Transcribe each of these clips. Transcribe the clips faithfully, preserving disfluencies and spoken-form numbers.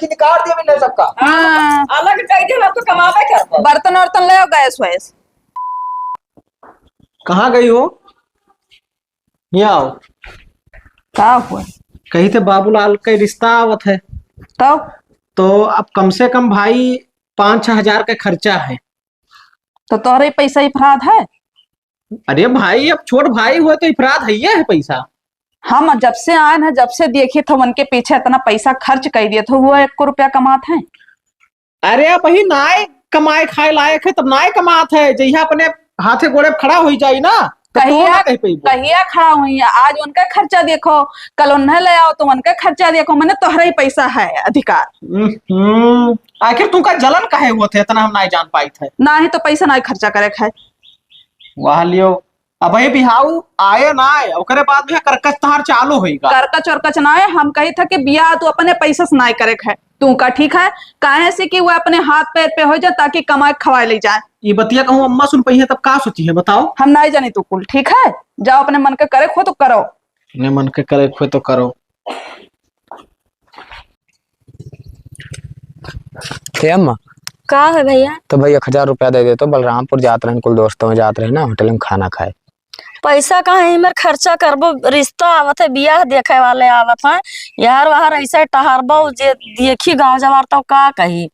निकाल दिया मैंने सबका। हाँ। अलग कह दिया ना, तो कमावे करबो। बर्तन वर्तन ले आओ, गैस वैस। कहाँ गई हो? यहाँ आओ। का हुआ? कही थे बाबूलाल का रिश्ता आवत है। तब? तो अब कम से कम भाई पाँच छह हजार का खर्चा है। तो तोहरे पैसा इफराद है? अरे भाई, अब छोट भाई हुए तो इफराद है, ये है पैसा। हम जब से आए हैं, जब से देखी थे उनके पीछे इतना पैसा खर्च कर दिए थे, वो एक को रुपया कमात है? अरे, अब ही नाय कमाए खाए लायक है, तब नाय कमात है। जहिया अपने हाथे गोड़े पे खड़ा होई जाई ना, तो तू कहिया, ना कह पइबो। कहिया खड़ा हुई है? आज उनका खर्चा देखो, कल उन्हें ले आओ तो उनका खर्चा देखो, मने तोहरा ही पैसा है अधिकार। हम्म, आखिर तुमका जलन काहे हुआ थे, इतना हम नाय जान पाई थे। ना ही तो पैसा नाय खर्चा करे खाए। वाह लियो, अबे बिहाऊ आए ना आए, ओकरे बाद में करकच तहार चालू होइगा। करकच वरकच ना आए, हम कही था कि बियाह तू अपने पैसे से ना करे है, तू का ठीक है, काहे से कि वो अपने हाथ पैर पे हो जाए ताकि कमाए खवाए ले जाए। ये बतिया कहूँ अम्मा सुन पइहे तब का सोची है बताओ? हम ना जानी तू कुल, ठीक है, जाओ अपने मन के करे खो तो करो। अपने मन के करे खो तो करो। ए अम्मा। का है भैया? तो भैया, एक हजार रुपया दे दे तो, बलरामपुर जात रहन, कुल दोस्तों में जात रहे ना, होटल में खाना खाए। पैसा कहाँ है, मेर खर्चा करबो, रिश्ता आवत है, बियाह देखे वाले आवत हैं, यार वाहर ऐसे टहरबो जे देखी गाँव जवार तो का कही।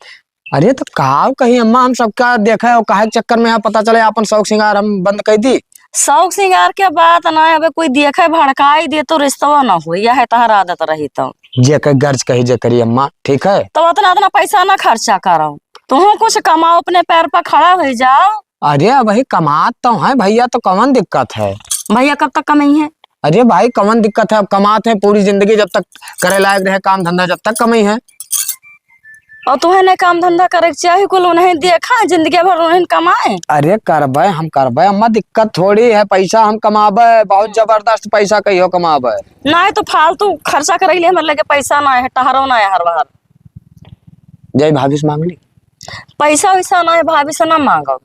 अरे तो का कही अम्मा, हम सबका देखे और काहे के चक्कर में यहाँ पता चले आपन शौक सिंगार हम बंद कर दी। शौक सिंगार के बात ना है, अबे कोई देखे भड़काई दे तो रिश्तवा ना हो, यह है तहर आदत रही तो। जेकर गर्ज कही जे करी अम्मा, ठीक है? तो उतना, उतना पैसा ना खर्चा करो, तुम कुछ कमाओ, अपने पैर पर खड़ा हो जाओ। अरे अबही कमात तो है भैया, तो कौन दिक्कत है? भैया कब तक कमाई है? अरे भाई कौन दिक्कत है, अब कमात है पूरी जिंदगी, जब तक करे लायक रहे काम धंधा, जब तक कमाई है। और तुहे नहीं काम धंधा करे के चाही, कुल उन्हें देखा, जिंदगी भर उन्हें कमाए। अरे करबे, हम करबे अम्मा, दिक्कत थोड़ी है, पैसा हम कमाबे, बहुत जबरदस्त पैसा कहियो कमाबे। नहीं तो फालतू खर्चा करे के लिए हमारे लगे पैसा ना है, टहरो ना है हर बार। जाई भाभी से मांग ली। पैसा वैसा ना है, भाभी से ना मांगो।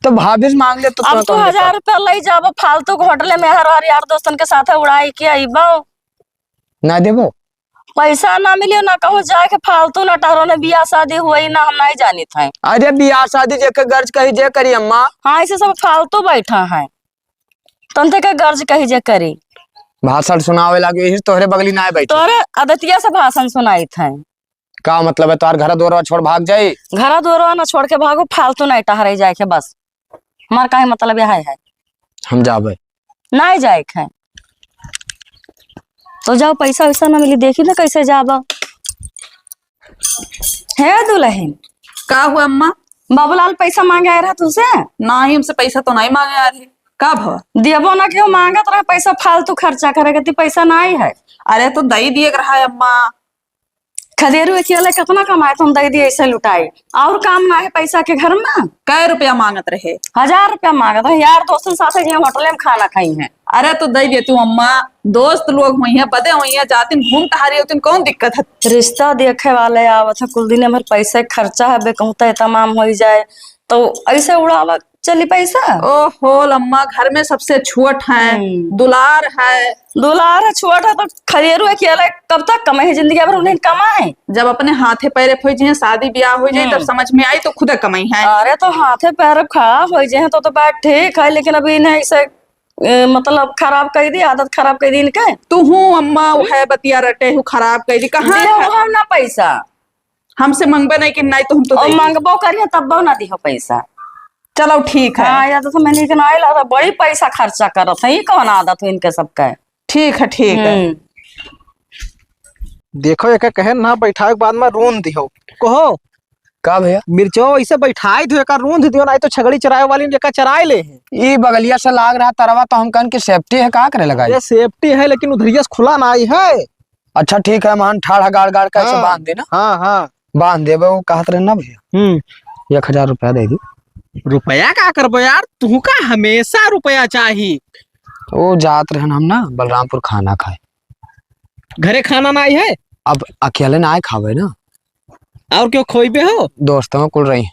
तो भाभी से मांग ले तो अब तू हजार रुपया ले जाबो फालतू के होटल में, हर बार यार दोस्तन के साथ उड़ाई के अइबो। ना देबो? पैसा ना मिलियो ना कहूँ जाए के फालतू ना टहरो ना बियाह शादी हुई ना, हम नहीं जानित है। अरे बियाह शादी जेके गर्ज कही जे करी अम्मा। हाँ, ऐसे सब फालतू बैठा है, तंते के गर्ज कही जे करी। भाषण सुनावे लागे, यही से तोहरे बगली ना बैठे। तोहरे अदतिया से भाषण सुनाइत है। का मतलब है तोहार, घर दुआरवा छोड़ भाग जाई? घर दुआरवा ना छोड़ के भागो, फालतू नहीं टहरे जाए के बस। हमार काहे मतलब यह है? हम जाबे। नहीं जाए के है। तो जाओ, पैसा वैसा ना मिली, देखी ना कैसे जाबा। हे दुल्हन। का हुआ अम्मा? बाबूलाल पैसा मांगे आए रहा तुझसे? नहीं, हमसे पैसा तो नहीं मांगे आ रहे। का भवा? देबो ना क्यों मांगत रहा पैसा, फालतू खर्चा करे के, ती पैसा नहीं है। अरे तो दई दिए के रहा है अम्मा। खदेरू अकेले कितना कमाए, तुम दे दिए ऐसे लुटाए। और काम ना है पैसा के घर में? कै रुपया मांगत रहे? हजार रुपया मांगत रहे। यार दोस्तन साथे जे होटल में खाना खाई हैं। अरे तो दे देती हूँ अम्मा, दोस्त लोग हुई हैं, बदे हुई हैं, जातिन घूम टहरी होतिन, कौन दिक्कत है? रिश्ता देखे वाले आवत है, कुल दिन भर पैसे खर्चा है, बे कहूँ तो तमाम हो ही जाए, तो ऐसे उड़ावा चली पैसा? ओहो, लम्मा घर में सबसे छोट है, हम्म। दुलार है। दुलार है, छोट है, तो खदेरू अकेले कब तक कमाई है? जिंदगी भर उन्हें कमाए। जब अपने हाथे पैरे होई जाए, शादी ब्याह होई जाए, तब हम्म। समझ में आई तो खुदे कमाई है। अरे, तो हाथे पैरे खराब होई जाए तो, तो बात ठीक है, लेकिन अभी इन्हें इसे, ए, मतलब खराब कर दी, आदत खराब कर दी इनके। तू हूँ अम्मा, हम्म। वह बतिया रटे हूँ, खराब कर दी, कहाँ दियो है? हम ना पैसा। हमसे मंगबे नहीं कि नहीं तो हम तो और देंगे। मंगबो करिए तब ना दिहो पैसा। चलो ठीक है। हाँ, या तो, तो मैंने इतना आइला था, बड़ी पैसा खर्चा करत है, ये कौन आदत है इनके सबके? ठीक है, ठीक है। हम्म। देखो, एका कहे ना बैठाए के बाद में रूंध दिहो। कहो। का भैया? मिर्चो ऐसे बैठाए दियो, एका रूंध दियो, नहीं तो छगड़ी चराए वाली एका चराए ले हैं। ई बगलिया से लाग रहा तरवा, तो हम कहन कि safety है, का करे लगा? ये safety है, लेकिन उधरिया से खुला ना आई है। अच्छा, ठीक है, मान ठाढ़ा गाड़ गाड़ के ऐसे हाँ, बांध दे ना। हाँ, हाँ। बांध देबे, वो कहत रहे ना भैया। हम्म। एक हजार रुपया दे दी। रुपया का करबो यार, तुहका हमेशा रुपया चाही। वो जात रहन हम ना बलरामपुर खाना खाए। घरे खाना ना आई है? अब अकेले ना आए खावे ना। और क्यों खोइबे हो? दोस्तों कुल रही।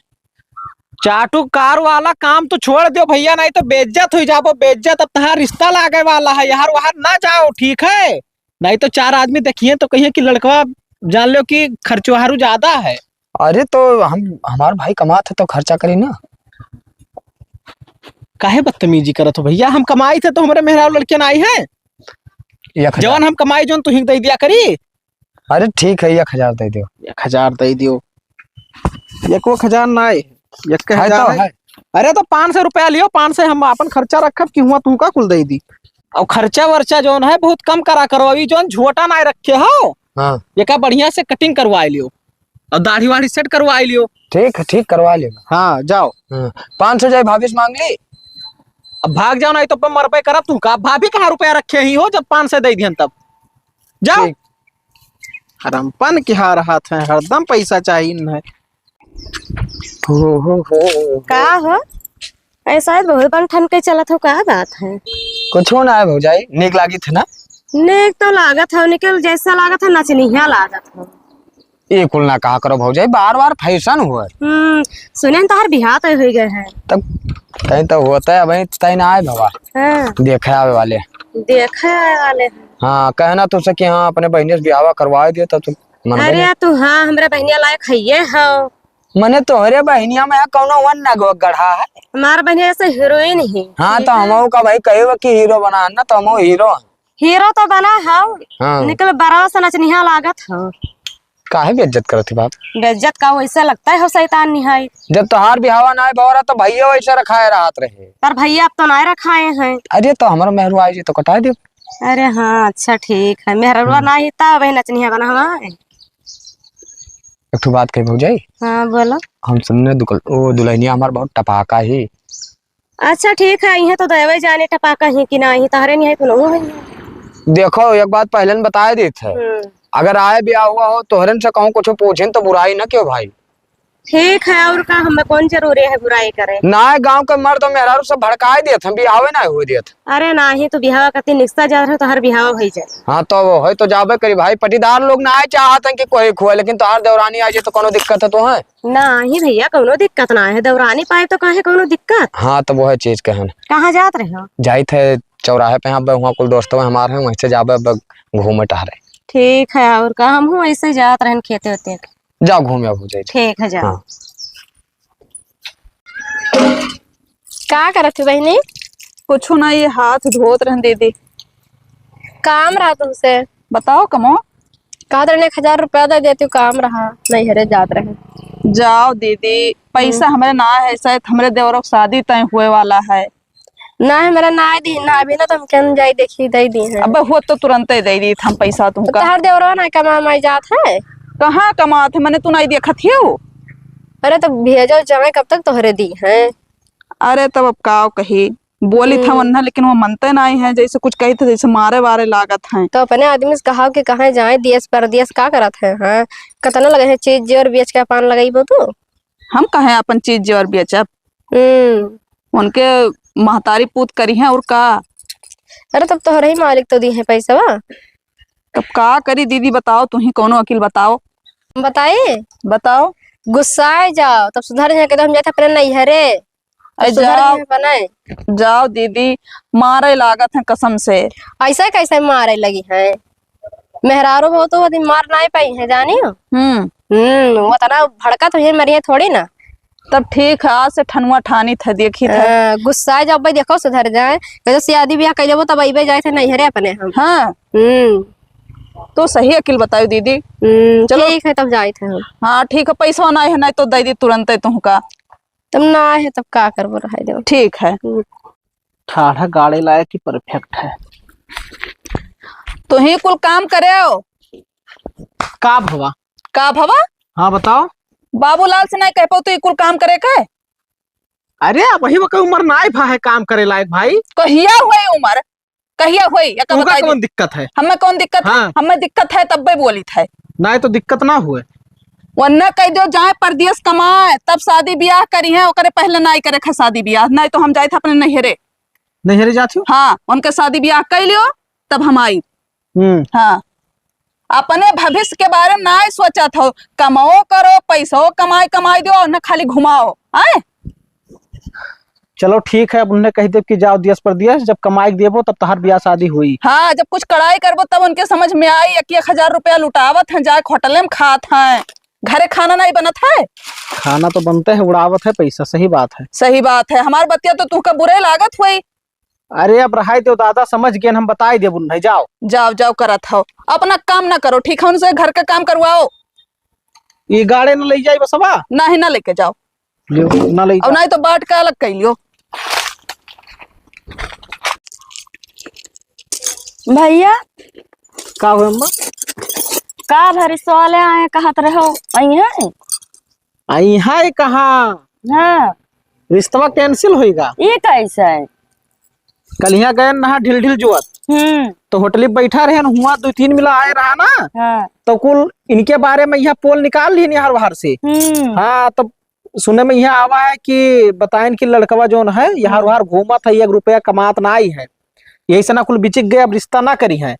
चाटुकार वाला काम तो छोड़ दियो भैया, नहीं तो बेइज्जत हो जाबो, बेइज्जत। अब तहार रिश्ता लागे वाला है, यार वहां ना जाओ, ठीक है? नहीं तो चार आदमी देखिए तो कहिए कि लड़कवा जान लो कि खर्चो हरू ज्यादा है। अरे तो हम, हमार भाई कमात है तो खर्चा करी ना। काहे बदतमीजी करत हो भइया? हम कमाइत है तो हमरे मेहरारू लड़कियन आई है। एक हजार। जवन हम कमाई जवन तुहीं दइ दिया करी। अरे ठीक है, एक हजार दइ दियो। एक हजार दइ दियो। एक हजार ना आए, एक है तो हजार है। है। अरे तो पाँच सौ रुपया लियो, पाँच सौ हम आपन खर्चा रखब कि हुआँ तुमका कुल दइ दी। अउर खर्चा वर्चा जौन है बहुत कम करा करो, अभी जौन झोटा ना रखे हो, हाँ। एका बढ़िया से cutting करवाइ लियो अउर दाढ़ी वाढ़ी set करवाइ लियो। ठीक है, ठीक करवा लेगा। हाँ, जाओ। हाँ, पाँच सौ जाए भाभी से माँग ली। अब भाग जाओ, नाहीं तो अब मरबे करब तुमका। अब भाभी कहाँ रुपया रखे ही हो जब पाँच सौ दइ दिहन तब? जाओ। ठीक। हरमपन के हार हाथ है, हरदम पैसा चाहिए न है। हो, हो, हो, हो। का हो? ऐसा है, बहुत बन ठन के चलत हो, का बात है? कुछो ना है भौजाई, नीक लागित है ना? नीक तो लागत है, निकल जैसा लागत है, नचनिया लागत है। ये कुल ना कहा करो भौजाई, बार बार fashion हुआ है। हम्म, सुने न तोहर बियाह तय होइ गए है। तब तय तो होता है, अबहीं तय ना आए भवा। हाँ। देखे आवे वाले। देखे आवे वाले हैं। हाँ, कहना तुमसे कि हाँ, अपने बहिनिया से बियाहवा करवाए दियो, तब तो मन अरे, बने। तू हाँ, हमरा बहिनिया लायक हइये हो। मने तोहरे बहिनिया में कौनो वन ना गो-, गढ़ा है? हमार बहिनिया जैसे हीरोइन ही। हाँ, तो हमहू का भाई कहे कि हीरो बना है ना, तो हमहू हीरो हैं। हीरो तो बना हौ, हाँ। निकल बरवा से नचनिया लागत हौ। काहे बेइज्जत करत ही बाप? बेइज्जत का, वैसे लगता है हो शैतान निहाई। जब तोहार बिहावा नाय भवा रहा तो भैया वैसे रखाए रहत रहे। पर भैया अब तो नाय रखाए हैं। अरे तो हमरो मेहरुआ आई जी तो कटाए दे। अरे हाँ, अच्छा ठीक है, मेहरुआ हम्म। नाय ही तब वही नचनिया बना हमारे। एक ठो बात कही भौजाई। हाँ, बोलो। हम सुनने दुकल-, ओ दुल्हनिया हमार बहुत टपाका ही। अच्छा ठीक है, इहे तो देवे जाने टपाका ही कि नाही, तहरे निहाई तो नहु है। देखो, एक बात पहले न बताए देत है, हम्म। अगर आए बियाह हुआ हो, तोहरन से कहूँ कुछ पूछिन तो बुराई न कियो भाई। ठीक है, और का, हमें कौन जरूरी है बुराई करे? ना, गाँव के मर्द और मेहरारू सब भड़काए देत, हम बियाहे ना हुए देत। अरे नाही, तू बियाह कती निकसा जात रहे, तोहर बियाह होइ जाए। हाँ, तो वो है तो जाबे करी भाई, पटीदार लोग ना आए चाहत हैं कि कोई खुए, लेकिन तोहार देवरानी आ जाए तो कोनो दिक्कत है तो है? नाही भैया, कौनो दिक्कत ना है, देवरानी पाए तो काहे कौनो दिक्कत? हाँ, तो वो है चीज कहन। कहाँ जात रहे हो? जाइत है चौराहे पे, यहाँ पे हुआँ कुल दोस्तों हमार हैं, वहीं से जाबे अब घूमे टहरे। ठीक है, और का, हमहूँ ऐसे जात रहन खेते वेते। जाओ घूमे आओ, हो जाए। ठीक है, जाओ। हाँ। का करत हो बहिनी? कुछ ना, ये हाथ धोत रहन दीदी। काम रहा तुमसे। बताओ कमो। कहत रहने एक हजार रुपया दे देती हूँ, काम रहा, नैहरे जात रहे। जाओ दीदी, पैसा हम्म। हमरे ना है, शायद हमरे देवरों की शादी तय हुए वाला है। ना, हमरा ना दी ना, अभी ना तो हम केन जाई देखी, दे दी है। अबे हो तो तुरंते दे दी हम पैसा तो तुमका। तोहर देवरवा ना कमा माई जात है? कहाँ कमात है, मने तू नहीं देखत हियो? अरे तो भेजो जमाई कब तक तोहरे दी है? अरे तब अब का कही, बोली था हम्म। वन्ना, लेकिन वो मनते नहीं है, जैसे कुछ कही थे जैसे मारे वारे लागत हैं। तो अपने आदमी से कहा कि कहाँ जाए, देश परदेश का करत है, हाँ? कतना लगे है चीज जेवर बेच के पान लगाई वो तो। हम कहे अपन चीज जेवर बेचब? हम्म। उनके महतारी पूत करी हैं और का? अरे तब तोहरे ही मालिक तो दी है पैसवा। तब का करी दीदी, बताओ, तू ही कौनो अकिल बताओ। बताई? बताओ। गुस्साए जाओ, तब सुधर जाए, एकदम जाते अपने नैहरे। अरे सुधर जाओ, जाए अपने। जाओ दीदी, मारे लागत है कसम से। ऐसे कैसे मारे लगी है? मेहरारू बहुत वो दिन मार नाई पाई है, जानी हो? हम्म। हम्म, वो तना भड़का तो ये मरी है थोड़ी ना। तब ठीक है, आज से ठनुआ ठानी थे, देखी थे। हाँ, गुस्सा जब भाई देखो सुधर जाए, कहे शादी ब्याह कर लेबो तब अइबे जाए थे नैहरे अपने हम। हाँ। हम्म। तो सही अकिल बतायो दीदी। हम्म, चलो। ठीक है, तब जाए थे हम। हाँ, ठीक है, पैसा ना है, नहीं तो दे दी तुरंत तुमका। तब ना है, तब का करबो, रहे दो। ठीक है। हम्म। ठाढ़ा गाड़े लायक ही perfect है। तो ही कुल काम करे हो। का भवा? का भवा? हाँ, बताओ। बाबूलाल से नहीं कह पाओ तो ये कुल काम करे का? अरे, अब वही वक्त उम्र ना भा है काम करे लायक भाई। कहिया हुए उम्र? कहिया हुई? एका तुमका बताई कौन दे। दिक्कत है? हमें कौन दिक्कत है? हाँ। हमें दिक्कत है तब भी बोली था। नहीं तो दिक्कत ना हुए। वरना कह दो जाए परदेश कमाए, तब शादी ब्याह करी है, ओकरे पहले नहीं करे खा शादी ब्याह, नहीं तो हम जाए थे अपने नैहरे। नैहरे जात हो? हाँ, उनके शादी ब्याह कर लियो, तब हम आई। हम्म। हाँ, अपने भविष्य के बारे में नहीं सोचत हो, कमाओ करो, पैसो कमाए, कमाए दो और न खाली घुमाओ, आए? चलो ठीक है, अब उन्हें कहि देब कि जाओ देस परदेस, जब कमाइ के देबो तब तहार बियाह सादी हुई। हाँ, जब कुछ कड़ाई करबो तब उनके समझ में आई, एक एक हजार रुपया लुटावत हैं, जाए होटले में खात हैं, घरे खाना नाहीं बनत है। खाना तो बनते है, उड़ावत है पैसा, सही बात है। सही बात है, हमार बतिया तो तुहका बुरे लागत हुई। अरे अब रहाई देव दादा, समझ गेन हम, बताइ देब उन्हें, जाओ। जाओ, जाओ करत हो, अपना काम ना करो, ठीक है, उनसे घर का काम करवाओ। ये गाड़े न लइ जाई बसवा? नाहीं, ना लेके जाओ। लियो, ना लइ और जाओ। नाहीं तो बाट का अलग कइ लियो। भइया। का हुए अम्मा? का भरी सोले आए कहत रहो, अइहैं? अइहैं कहाँ? हाँ। रिश्तवा cancel होइगा। ई कैसे? कलिया गए नहा ढिल ढिल जुअत। हम्म। तो होटली बैठा रहे न, हुआ दो तीन मिला आए रहा ना। हाँ। तो कुल इनके बारे में यहाँ पोल निकाल लिहिन यहाँ बाहर से। हम्म। हाँ, तो सुने में यहाँ आवा है कि बताइन कि लड़कवा जौन है, यहाँ हम्म। बाहर घूमत है, एक रुपया कमात नाहीं है। यही से ना कुल बिचिक गए, अब रिश्ता ना करिहैं।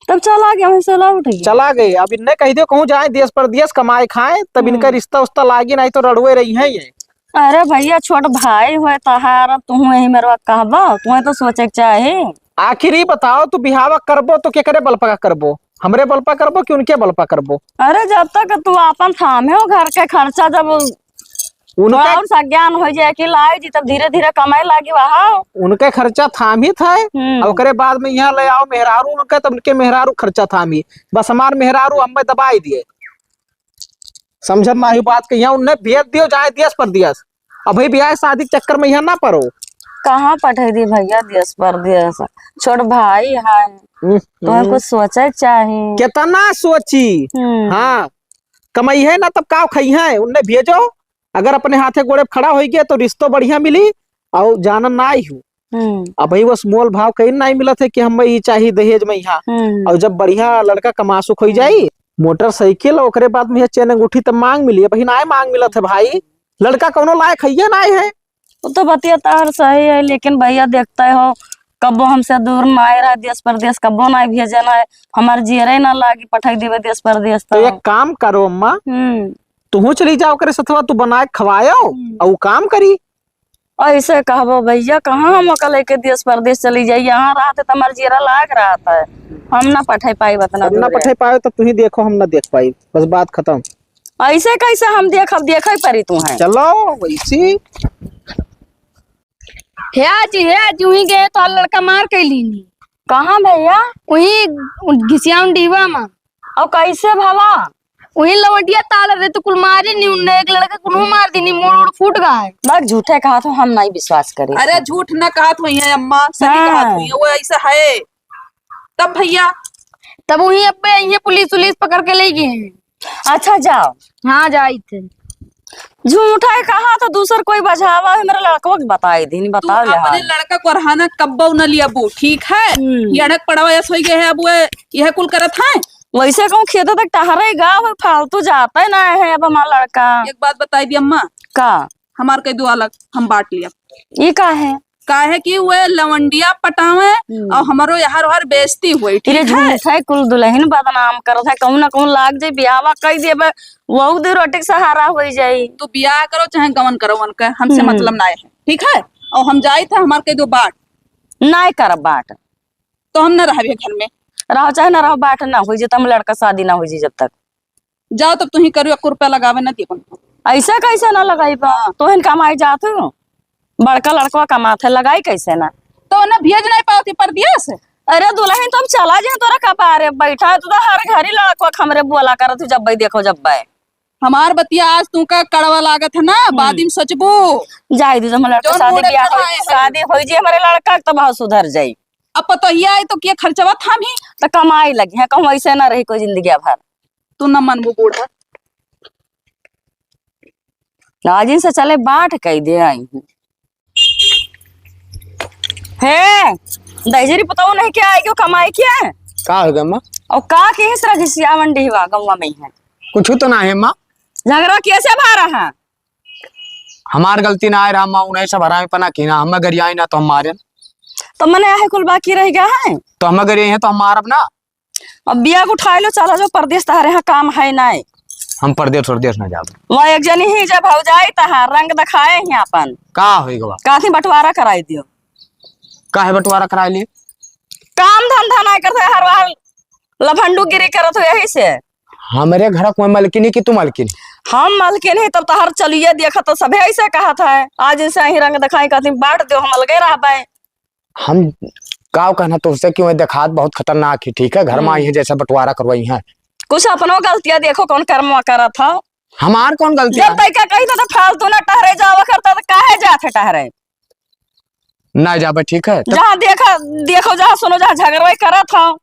तब चला गया, वहीं से ला उठ गया। चला गए। अब इन्हें कहि दियो, कहूँ जाए देस परदेस कमाए खाए, तब इनका हम्म। रिश्ता उश्ता लागी, नाहीं तो रड़ुए रहिहैं ये। अरे भइया, छोट भाई हुए तहार, अब तुहूँ यही मेरवा कहबा, तुहैं तो सोचे के चाही। आखिर ई बताओ, तू बिहावा करबो तो केकरे बल पा करबो? हमरे बल पा करबो कि उनके बल पा करबो? अरे जब तक तू आपन थामे हो घर के खर्चा, जब उनका थोड़ा और सा ज्ञान होइ जाए कि लाए जी, तब धीरे धीरे कमाए लागी वहाँ। उनके खर्चा थामित है, हम्म। और ओकरे बाद में यहाँ ले आओ मेहरारू उनके, तब उनके मेहरारू खर्चा थामी। बस हमार मेहरारू हमें दबाई दिए। समझत नाहीं बात के, यहाँ उन्हें भेज दियो, जाए देस परदेस। अभी बियाह शादी के चक्कर में यहाँ ना पड़ो। कहाँ पठे दी भइया देस परदेस? छोट भाई है, हम्म, तुहैं हम्म। कुछ सोचे के चाही। कितना सोची? हम्म। हाँ, कमइहैं ना तब का खइहैं? उन्हें भेजो, अगर अपने हाथे गोड़े पे खड़ा होइ गया तो रिश्तो बढ़िया मिली, और जानन नाहीं हूँ। हम्म। अबही बस मोल भाव कहीं नाहीं मिलत है कि हम ई चाही दहेज में यहाँ। हम्म। और जब बढ़िया लड़का कमासुक होइ हम्म। जाई, मोटरसाइकिल, ओकरे बाद में ये चेन अंगूठी तब मांग मिली, अबही नाहीं मांग मिलत है भाई। लड़का कौनो लायक है ये नाहीं है। वो तो बतिया तार सही है, लेकिन भइया देखते हो, कब्बो हमसे दूर नाहीं रहा, देस परदेस कब्बो नाहीं भेजन है, हमार जियरे ना लागी, पठाई देवे देस परदेस तो तो। एक काम करो अम्मा, हम्म। तुहू चली जाओ ओकरे सथवा, तू बनाए खवायो, हम्म। और वो काम करी। ऐसे कहबो भइया, कहाँ हम ओका लेके देस परदेस चली जाई, यहाँ रहते तो हमार जियरा लाग रहत है, हम ना पठाई पाई उतना तब ना दूर। पठाई पाए तो तुही देखो, हम ना देख पाई, बस बात खत्म। ऐसे कैसे हम देखब, देखे परी तुहैं। चलो वैसी। हे आजी, हे आजी, उहीं गए तो लड़का मार के लीनी। कहाँ भइया? उहीं घिसियाउन डीवा मा। और कैसे भला? उहीं लवंडिया ताल रहे तो कुल मारे नी उन्ने, एक लड़का कुल मार दीनी, मोड़ उड़ फूट गए। बस झूठे कहा तो हम नाहीं विश्वास करे। अरे झूठ ना कहा तो है अम्मा, सही हाँ। कहा तो है, वो ऐसा है। तब भइया? तब उहीं अब्बे इहे पुलिस उलिस पकड़ के ले गए हैं। अच्छा जाओ। हाँ जाइत है। झूठा है कहा तो दूसर कोई बझावा है, मेरा लड़कवा के बताई दीनी, तू बताओ ले अपने हाल। लड़का को रहना कब्बो न लियाबू, ठीक है? हम्म। ये अड़क पड़वा ऐस होइ गए है, अब वो यह कुल करत है। वैसे कहूँ खेत तक टहरे गा, वो फालतू जाते ना है अब हमारा लड़का। एक बात बताई दी अम्मा। का? हमार कह दो अलग, हम बांट लिया। ये का है? काहे कि वे लवंडिया पटावे हम्म। और हमरो यार ओहर बेइज्जती हुई, तेरे ठीक है? झूठ है, कुल दुलहिन बदनाम करत है, कहूँ ना कहूँ लाग जाई, बियाहवा कई देबे, वहू दू रोटी के सहारा होई जाई। तू बियाह करो चाहे गवन करो, उनका हमसे हम्म। मतलब ना है, ठीक है? और हम जाइत है, हमार कह दो बाट। नाय करब बाट। तो हम ना रहबे घर में। रहो चाहे ना रहो, बाट ना होई जे, तब लड़का शादी ना होई जे जब तक। जाओ तब तुहीं करो, एक रुपया लगावे ना दियो। ऐसे कैसे ना लगाई बा? हाँ। तोहन कमाई जात हो, बड़का लड़कवा कमात है, लगाई कैसे ना? तो ना भेज नहीं पावती परदेस? अरे दुलहिन, तो हम चला जाए तोरा कपारे बैठा है, तू तो हर घड़ी लड़कवा हमरे बोला करत हो, जब भाई देखो जब भाई। हमार बतिया आज तू का कड़वा लागत है ना, हम्म। बाद में सोचबू। जाई दीजिए, हम लड़का जौन शादी मूड़े ब्याह चढ़ाए होई, हैं। शादी होई जे हमरे लड़का के, तब बहुत सुधर जाई। अब पतोहिया आई तो के खर्चवा थामी? तो कमाई लगी है, कहूँ ऐसे ना रही कोई जिंदगी भर। तू न मनबू बूढ़ा। नाजिन से चले बाट कई दे आई हूँ। हे, दहिजरी पतोहू नहीं के आई क्यों कमाई के? का हो गया माँ? और का के इस तरह घिसियावन डिहवा गौवा में है? कुछ तो ना है माँ। झगड़ा कैसे भा रहा? हमार गलती ना आए रहा माँ, उन्हें सब हरामी पना की ना, हम गरियाई ना तो हम मारे। तो मने आहे कुल बाकी रह गया है? तो हम गरियाई है तो हम मारब ना। अब बिया को उठाए लो, चला जाओ परदेस, तहरे यहाँ काम है नाय। हम परदेस उरदेस ना जाब। वहाँ एक जनी ही जब भौजाई तहार रंग देखाए ही आपन। का होई गवा? कहती बंटवारा कराई दियो। काहे बंटवारा कराई ली? काम धंधा नाहीं करत है, हर बार लफंडू गिरी करत हो यही से। हमरे घर कोई मलकिन ही कि तू मलकिन? हम मलकिन ही, तब तहार चलिए देखत तो सभे ऐसे कहत है। आज इनसे ही रंग देखाई कहती बांट दियो, हम अलगे रहबे। हम काव कहना तोहसे कि वही देखात बहुत खतरनाक ही, ठीक है? घर में आई हम्म। है जैसा बंटवारा करवाई है। कुछ अपनो गलतियाँ देखो, कौन कर्मवा करत हो। हमार कौन गलती जब है? तैका कही था तो फालतू ना टहरे जावा करता तो काहे जात है टहरे? ना जाबे, ठीक है? तब जहाँ देखा, देखो, जहाँ सुनो, जहाँ झगड़वाई करत हो।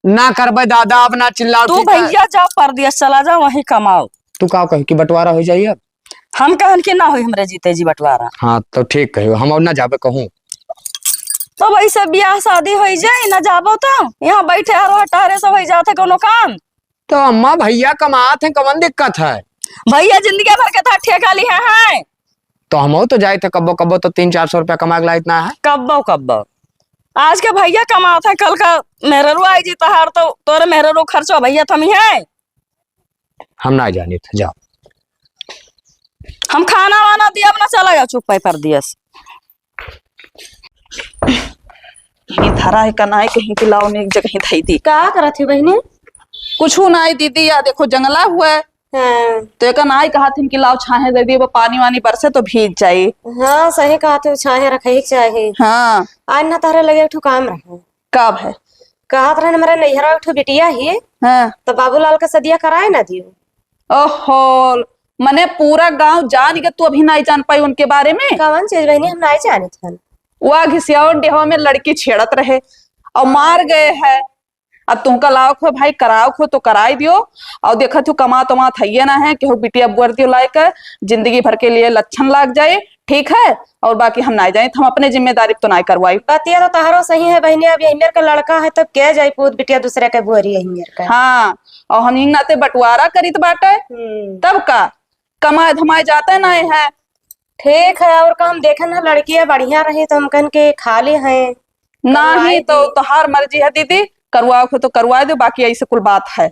ना करबे दादा, अब ना चिल्लाओ, तू ठीक है? भैया जाओ परदेस चला जाओ, वहीं कमाओ। तू का कही कि बंटवारा हो जाइए? हम कहन कि ना होई हमरे जीते जी बंटवारा। हाँ, तो ठीक कहियो, हम और ना जाबे कहूँ। तो वैसे ब्याह शादी होई जाए, ना जाबो तो यहाँ बैठे हर वहाँ टहरे सब होई जात है कोनो काम। तो अम्मा भैया कमात हैं, कवन दिक्कत है? भैया जिंदगी भर के था ठेका लिहे हैं। तो हमहू तो जाइत है कब्बो कब्बो तो तीन चार सौ रुपया कमा के लाइत ना है। कब्बो कब्बो। आज के भैया कमात हैं, कल का मेहररू आई जी तहार तो तोरे मेहररू खर्चो भैया थमी है। हम ना जानित, जाओ। हम खाना वाना दियब ना, चला जाओ चुप पाई परदेस। यहीं धरा है कनाई कहीं कि लाओ ने एक जगह धई दी। का करत ही बहिनी? कुछु नाई दीदी, या देखो जंगला हुआ है। हाँ। तो एक नाई कहत हिन कि लाओ छाहे दे दी, वो पानी वानी बरसे तो भीज जाई। हाँ, सही कहत हो, छाहे रखे के चाही। हाँ। आज ना तहरे लगे एक ठो काम रहे। कब है? कहत रहन, हमरे नैहरा एक ठो बिटिया ही, हाँ। तो बाबूलाल का सदिया कराए ना दियो। ओहो, मने पूरा गांव जान के तू अभी नाई जान पाई उनके बारे में? कवन चीज बहिनी, हम नाई जानित हन। वा घिसियावन डेहवा में लड़की छेड़त रहे और मार गए है। अब तुमका लाओ खो भाई, कराओ खो तो कराई दियो। और देखत हो कमात उमात हइये ना है, केहू बिटिया बुअर दियो लायक, जिंदगी भर के लिए लक्षण लाग जाए। ठीक है, और बाकी हम नाई जाइत, हम अपने जिम्मेदारी तो नाई करवाई। बतिया तो तहरो सही है बहिनी, अब यही मेर का लड़का है तब के जाई पूत बिटिया दूसरे के बुअरी यही मेर का। हाँ, और हम इन नाते बंटवारा करित बाटे, हम्म। तब का कमाए धमाए जाते नाई है। ठीक है, और का हम देखे ना लड़कियां बढ़िया रही तो हम कहन के खाली हैं। नाहीं तो तोहार मर्जी है दीदी, करवाओ खो तो करवा दो, बाकी ऐसे कुल बात है।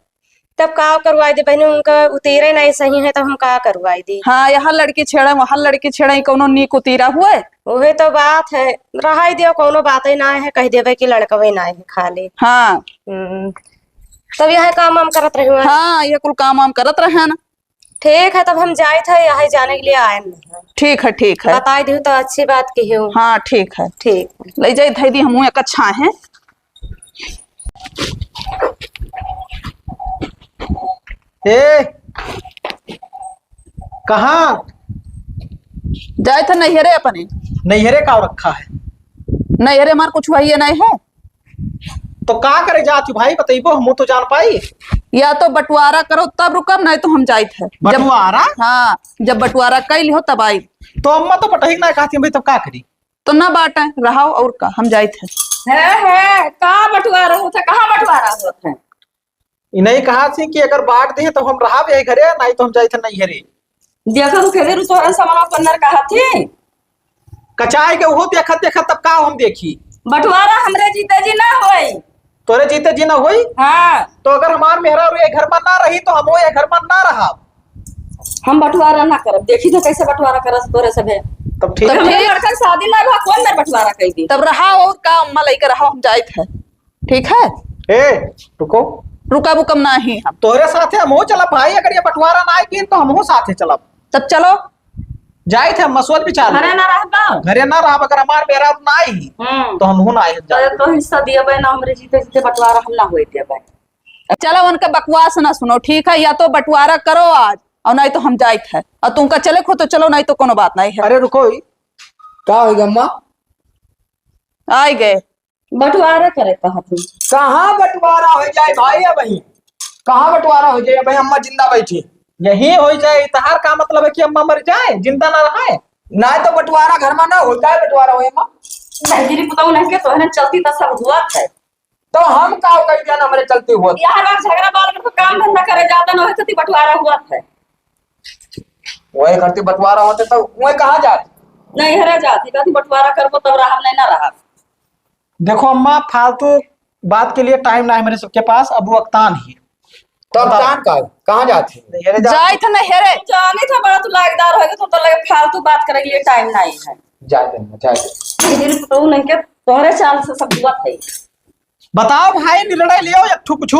तब का करवाई दे बहिनी, उनका उतीरे नाई सही है, तब हम का करवाई दी? हाँ, यहाँ लड़की छेड़े, वहाँ लड़की छेड़े, कौनो नीक उतीरा हुए? उहे तो बात है, रहाई दियो, कौनो बात ही ना है, कह देवे कि लड़कवे ना है खाली। हाँ। हम्म। तब यह काम वाम करत रहे हुए? हाँ, ये कुल काम वाम करत रहे ना। ठीक है, तब हम जाइत है, यही जाने के लिए आए हैं। ठीक है, ठीक है। बताई दियो तो अच्छी बात की हो। हाँ, ठीक है। ठीक। ले जाई धई दी, हमहू एक अच्छा है। ए, कहाँ? जाए थे नैहरे अपने। नैहरे का रखा है? नैहरे हमार कुछ वही नहीं है। तो का करे जात हो भाई, बतइबो, हमहू तो जान पाई। या तो बंटवारा करो तब रुकब, नहीं तो हम जाइत है। जब बंटवारा? हाँ, जब बंटवारा कई लिहो तब आई। तो अम्मा तो बटही ना कहती भाई, तब का करी? तो ना बाटे, रहाओ और का, हम जाइत है। है, है, का बंटवारा होत है, कहाँ बंटवारा होत है? इन्हें कहा थी कि अगर बांट दे तो हम रहाब यही घरे, नहीं तो हम जाइत है नैहरे। देखो तो खेदे रु तोहरा सामान अपन नर कहा थी। कचाए के वो देखत देखत तब का हम देखी? बंटवारा हमरे जीते जी ना होई। तोरे जीते जी ना होई? हाँ। तो अगर हमार मेहरारू ये घर में ना रही तो हम ये घर में ना रहा। हम बंटवारा ना करब, देखी तो कैसे बंटवारा करत तोरे सभे। तब ठीक तब है। हमरे ठीक। लड़का शादी ना भा, कौन मेर बंटवारा कई दी? तब रहा और का, अम्मा लेके रहा, हम जाइत है। ठीक है? ए, रुको। रुका बुकम ना ही हम। तोहरे साथे हम हो चला भाई, अगर ये बंटवारा ना आई तो हम हो साथे चलब। तब चलो। जाइत है, हम सोच विचार घरे ना रहबा? घरे ना रहब, अगर हमार मेहरारू ना आई, हम्म। तो हम हो ना आए तो, जाब। तो हिस्सा दिया बे ना, हमरे जीते जीते बंटवारा हम ना होए दिया बे। चलो, उनका बकवास ना सुनो, ठीक है? या तो बंटवारा करो आज, और नहीं तो हम जाइत है। और तुमका चले खो तो चलो, नहीं तो कोनो बात नहीं है। अरे रुको, ई का होई गम्मा? आइ गए। बंटवारा करे कहत हूँ। कहाँ बंटवारा हो जाए भाई? अब ही कहाँ बंटवारा हो जाए? अब ही अम्मा जिंदा बैठी। यही हो जाए, तहार का मतलब है कि अम्मा मर जाए, जिंदा ना रहे? ना तो बंटवारा घर में ना हो जाए, बंटवारा हो अम्मा। बहदरी पुतऊ नहीं के तोहरे चलती तो सब हुआ है। तो हम का कर दिया ना, हमरे चलते हुआ? यहाँ रात झगड़ा बाल कर तो काम धंधा करे जाता ना, वही खातिर बंटवारा हुआ है। वही खातिर बंटवारा होते तो वही कहाँ जात? नहीं हरा जात, ये कहती बंटवारा करबो तब रहा, नहीं ना रहा। देखो अम्मा, फालतू बात के लिए टाइम ना है मेरे सबके पास, अब वो अक्तान ही। तो अब बताओ। जान का है? कहाँ जात है? नैहरे जात है। जाइत नैहरे। जानी था बड़ा तू लायकदार होगे तो, तो लगे फालतू बात करे के लिए टाइम नहीं है। जाए दे, जाए दे। दिन पतऊ नहीं के तोहरे चाल से सब हुआ है। बताओ भाई, निर्णय लियो एक ठो कुछ।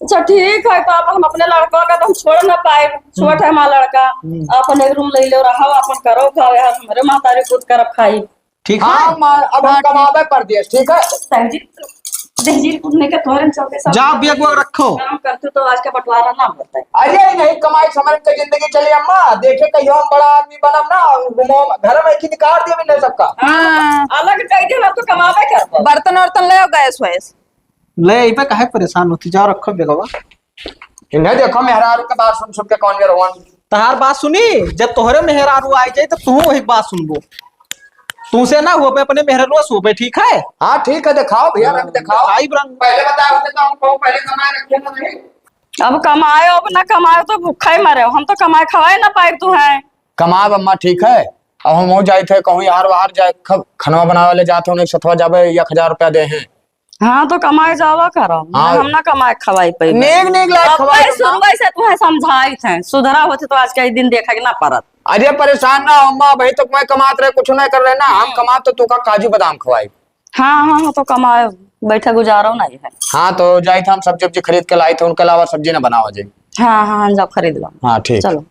अच्छा ठीक है, तो अब हम अपने लड़का का तो हम छोड़ ना पाए, छोट है हमारा लड़का। हम्म। अपन एक रूम ले लो, रहो, अपन करो खाओ यार, हमरे महतारी खुद करब खाई। ठीक है। हाँ, माँ, अब हम हाँ, ठीक। कमाबे परदेस, ठीक है? दहजी, दहजी कुटने के तोहरे चलते सब जाओ, बैग वैग रखो। काम करते तो आज का बंटवारा ना होता है। अरे नहीं, कमाई से हमरे के जिंदगी चली अम्मा, देखे कहियो हम बड़ा आदमी बनब ना, घुमाओ, घर में की निकाल दिए भी नहीं सबका। हाँ, हाँ। अलग कह दे ना, तो कमाबे करबो। बर्तन वर्तन ले आओ, गैस वैस। ले, ई पे काहे परेशान होती? जाओ, रखो बेगवा। इन्हें देखो, मेहरारू के बात सुन सुन के कौन गए रोवन। तहार बात सुनी, जब तोहरे मेहरारू आ जाए, तो तू वही बात सुनबो। तुमसे ना हुआ, मैं अपने मेहरारू से हुआ, ठीक है? हाँ, ठीक है, दिखाओ भैया, रंग दिखाओ। आई रंग। पहले बताए होते तो हम कहूँ, पहले कमाए रखे ना नहीं। अब कमाए, अब ना कमाए, तो भूखा ही मरे। हम तो कमाए खवाए ना पाए तू है। कमाब अम्मा, ठीक है। अब हम हो जाए थे, कहूँ यार बाहर जाए, ख-, खनवा बनावे ले जाते हो, नहीं सतवा जाबे, एक हजार रुपया दे हैं। हाँ, तो कमाए जावा करो। हाँ। हम ना कमाए खवाई पाई। नेग, नेग लायक अब खवाई भाई ना। शुरुए से तुम्हें समझाई थे, सुधरा होते तो आज का ही दिन देखे के ना पड़त। अरे परेशान ना हो अम्मा, भाई तो मैं कमात रहे, कुछ नहीं कर रहे ना, हम हम्म। कमात तो तू का काजू बादाम खवाई। हाँ, हाँ, हाँ, तो कमाए बैठे गुजारो नहीं है। हाँ, तो जाए थे हम सब्जी उब्जी खरीद के लाई थे, उनके अलावा सब्जी ना बनावा जाए। हाँ, हाँ, हाँ, जाओ खरीद लो। हाँ, ठीक। चलो।